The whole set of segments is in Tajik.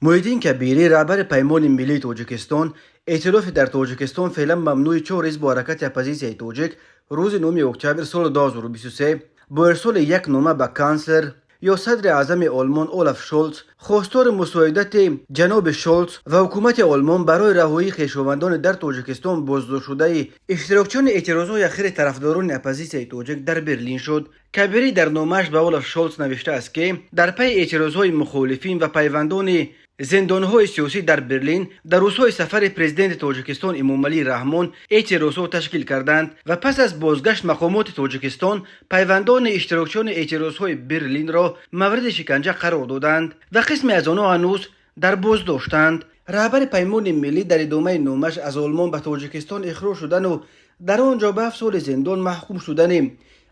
Муҳиддин Кабирӣ, раҳбари Паймони миллии Тоҷикистон, эътилофи дар Тоҷикистон феълан мамнӯи чор ҳизбу ҳаракати оппозитсияи тоҷик, рӯзи 9 октябр соли 2023 бо ирсоли як нома ба канслер ё садри аъзами Олмон Олаф Шолц хостори мусоидати ҷаноби Шолц ва ҳукумати Олмон барои раҳоии хешовандони дар Тоҷикистон боздоштшудаи иштирокчиёни эътирозҳои ахири тарафдорони оппозитсияи тоҷик дар Берлин шуд. Кабирӣ дар номааш ба Олаф Шолц навиштааст, ки дар пайи эътирозҳои мухолифин ва пайвандони зиндонҳои сиёсӣ дар Берлин дар рӯзҳои сафари президенти Тоҷикистон Эмомалӣ Раҳмон эътирозҳо ташкил карданд ва пас аз бозгашт мақомоти Тоҷикистон пайвандони иштирокчиёни эътирозҳои Берлинро мавриди шиканҷа қарор доданд ва қисме аз онҳо ҳанӯз дар боздоштанд. Раҳбари Паймони миллӣ дар идомаи номаш аз Олмон ба Тоҷикистон ихроҷ шудану дар он ҷо ба 7 соли зиндон маҳкум шудани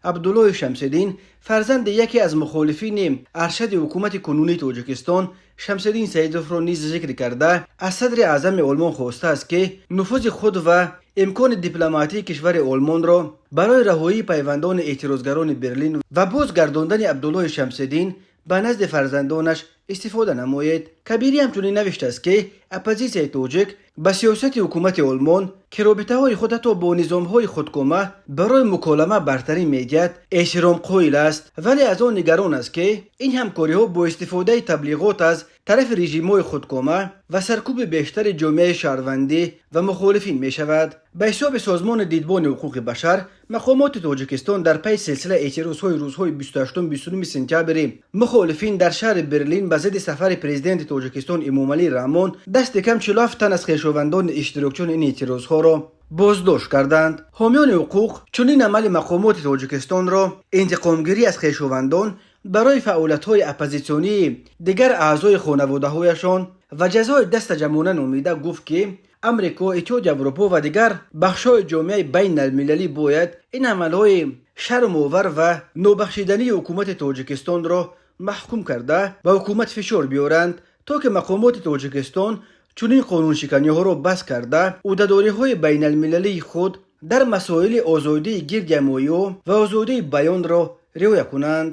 Абдуллоҳи Шамсиддин, фарзанди яке аз мухолифини аршади ҳукумати кунунии Тоҷикистон Шамсиддин Саидовро низ зикр карда, аз садри аъзами Олмон хостааст, ки нуфузи худ ва имкони дипломатии кишвари Олмонро барои раҳоии пайвандони эътирозгарони Берлин ва бозгардондани Абдуллоҳи Шамсиддин ба назди фарзандонаш истифода намоед. Кабирӣ ҳамчунин навиштааст, ки оппозитсияи тоҷик ба сиёсати ҳукумати Олмон, ки робитаҳои худ ҳатто бо низомҳои худкома барои муколама бартарӣ медиҳад, эҳтиром қоил аст, вале аз он нигарон аст, ки ин ҳамкориҳо бо истифодаи таблиғот аз тарафи режимҳои худкома ва саркӯби бештари ҷомеаи шаҳрвандӣ ва мухолифин мешавад. Ба ҳисоби созмони Дидбони ҳуқуқи башар, мақомоти Тоҷикистон дар пайи силсила эътирозҳои рӯзҳои 28-29 сентябри мухолифин дар шаҳри Берлин ба зидди сафари президенти Тоҷикистон Эмомалӣ Раҳмон дасти кам 47 тан аз хешовандони иштирокчиёни ин эътирозҳоро боздошт карданд. Ҳомиёни ҳуқуқ чунин амали мақомоти Тоҷикистонро интиқомгирӣ аз хешовандон барои фаъолиятҳои оппозитсионии дигар аъзои хонаводаҳояшон ва ҷазои дастаҷамъона номида гуфт, ки Амрико, Иттиҳоди Аврупо ва дигар бахшҳои ҷомеаи байналмилалӣ бояд ин амалҳои шармовар ва нобахшидании ҳукумати Тоҷикистонро маҳкум карда, ба ҳукумат фишор биёранд, то ки мақомоти Тоҷикистон чунин қонуншиканиҳоро бас карда, ӯҳдадориҳои байналмилалии худ дар масоили озодии гирдиҳамоиҳо ва озодии баёнро риоя кунанд.